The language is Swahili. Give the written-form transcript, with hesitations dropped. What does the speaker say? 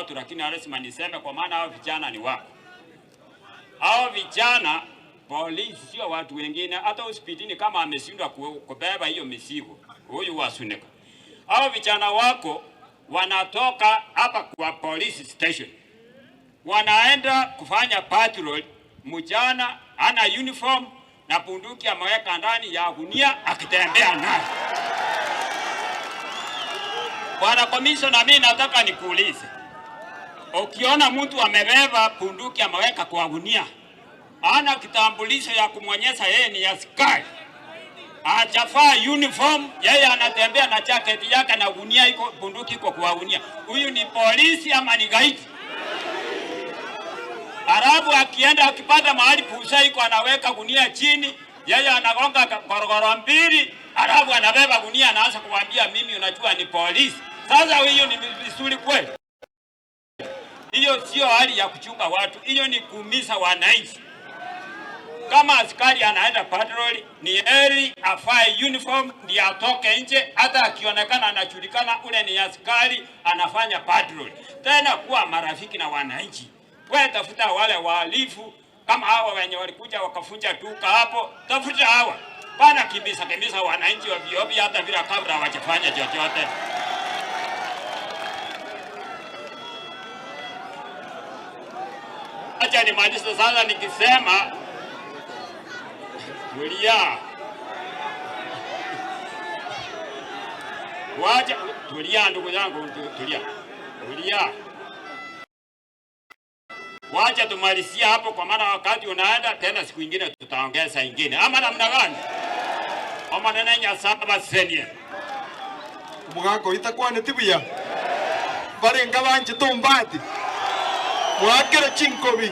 watu, lakini lazima niseme, kwa maana hao vijana ni wako. Hao vijana polisi sio watu wengine, hata hospitalini kama ameshindwa kubeba hiyo mizigo, huyu wasunika. Hao vijana wako wanatoka hapa kwa police station wanaenda kufanya patrol mchana, ana uniform na bunduki ameweka ndani ya gunia akitembea nayo. Bwana Commissioner, mimi nataka nikuulize, ukiona mtu amebeba bunduki ameweka kwa gunia, ana kitambulisho ya kumwonyesha yeye ni askari, hajavaa uniform, yeye anatembea na jaketi yake na gunia iko, bunduki iko kwa gunia, huyu ni polisi ama ni gaidi? Halafu akienda akipata mahali pusa iko anaweka gunia chini, yeye anagonga korogoro mbili, halafu anabeba gunia anaanza kuambia mimi unajua ni polisi. Sasa hiyo ni vizuri kweli? Hiyo sio hali ya kuchunga watu, hiyo ni kuumiza wananchi. Kama askari anaenda patrol, ni heri afae uniform ndiye atoke nje, hata akionekana anajulikana ule ni askari anafanya patrol. Tena kuwa marafiki na wananchi, wewe tafuta wale wahalifu kama hawa wenye walikuja wakafunja duka hapo, tafuta hawa bana, kimbiza kimbiza wananchi ovyo ovyo, hata bila kabla hawajafanya chochote. Acha nimalize sasa nikisema tulia, wacha tulia, ndugu yangu, tulia, tulia. Wacha tumalizie hapo, kwa maana wakati unaenda tena, siku ingine tutaongeza ingine, ama namna gani? Omanene Nyasaye basenie Omogaka oyo takwaneti buya, barenga banchete ombati, mwakere chinkobi.